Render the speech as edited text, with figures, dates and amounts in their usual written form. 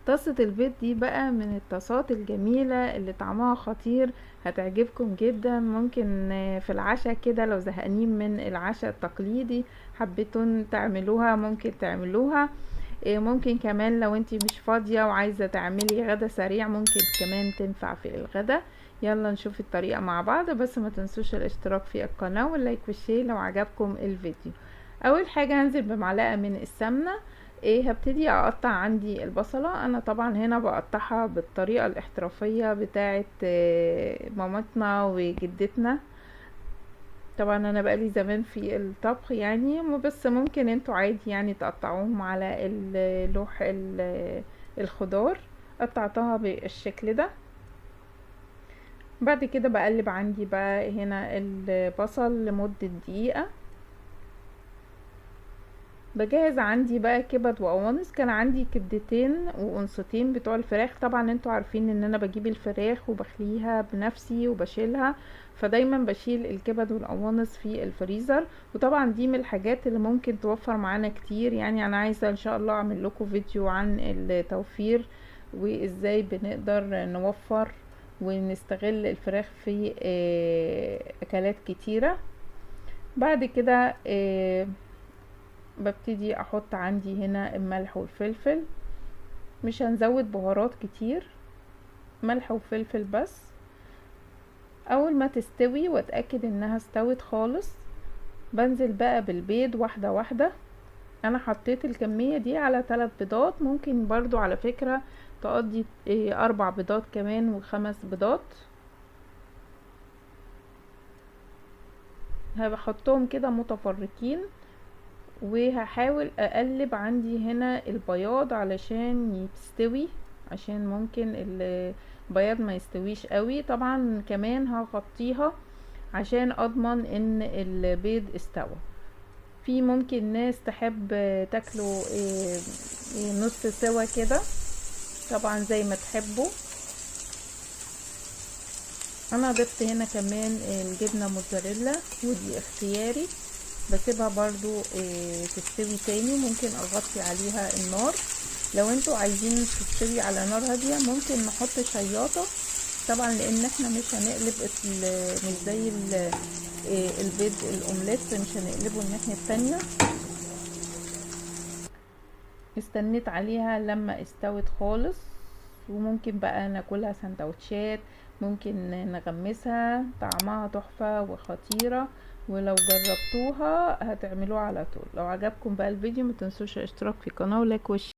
طاسة البيض دي بقى من الطاسات الجميلة اللي طعمها خطير، هتعجبكم جدا. ممكن في العشاء كده لو زهقانين من العشاء التقليدي حبيتون تعملوها ممكن تعملوها. ممكن كمان لو انتي مش فاضية وعايزة تعملي غدا سريع ممكن كمان تنفع في الغدا. يلا نشوف الطريقة مع بعض، بس ما تنسوش الاشتراك في القناة وال like وال share لو عجبكم الفيديو. اول حاجة هنزل بمعلقة من السمنة. هبتدي اقطع عندي البصلة. انا طبعا هنا بقطعها بالطريقة الاحترافية بتاعت مامتنا وجدتنا. طبعا انا بقالي زمان في الطبخ بس ممكن انتوا عادي تقطعوهم على لوح الخضار. قطعتها بالشكل ده. بعد كده بقلب عندي بقى هنا البصل لمدة دقيقة. بجهز عندي بقى كبد وقوانص. كان عندي كبدتين وقنصتين بتوع الفراخ. طبعا انتوا عارفين ان انا بجيب الفراخ وبخليها بنفسي وبشيلها، فدايما بشيل الكبد والقوانص في الفريزر. وطبعا دي من الحاجات اللي ممكن توفر معانا كتير. انا عايزة ان شاء الله اعمل لكم فيديو عن التوفير وازاي بنقدر نوفر ونستغل الفراخ في اكلات كتيرة. بعد كده ببتدي احط عندي هنا الملح والفلفل. مش هنزود بهارات كتير، ملح وفلفل بس. اول ما تستوي واتاكد انها استوت خالص بنزل بقى بالبيض واحده واحده. انا حطيت الكميه دي على 3 بيضات، ممكن برضو على فكره تقضي 4 بيضات كمان و5 بيضات. هحطهم كده متفرقين، وهحاول اقلب عندي هنا البياض علشان يستوي، عشان ممكن البياض ما يستويش قوي. طبعا كمان هغطيها عشان اضمن ان البيض استوى. في ممكن ناس تحب تاكله نص سوا كده، طبعا زي ما تحبوا. انا ضفت هنا كمان الجبنة موتزاريلا، ودي اختياري، بسيبها برضو تستوي تاني. ممكن اغطي عليها النار لو انتوا عايزين تستوي على نار هادية. ممكن نحط شياطة طبعا، لان احنا مش هنقلب مش زي البيض الاومليت مش هنقلبه الناحية التانية. استنيت عليها لما استوت خالص، وممكن بقى ناكلها سندوتشات، ممكن نغمسها، طعمها تحفة وخطيرة، ولو جربتوها هتعملوها على طول. لو عجبكم بقى الفيديو ما تنسوش الاشتراك في القناة و like و share.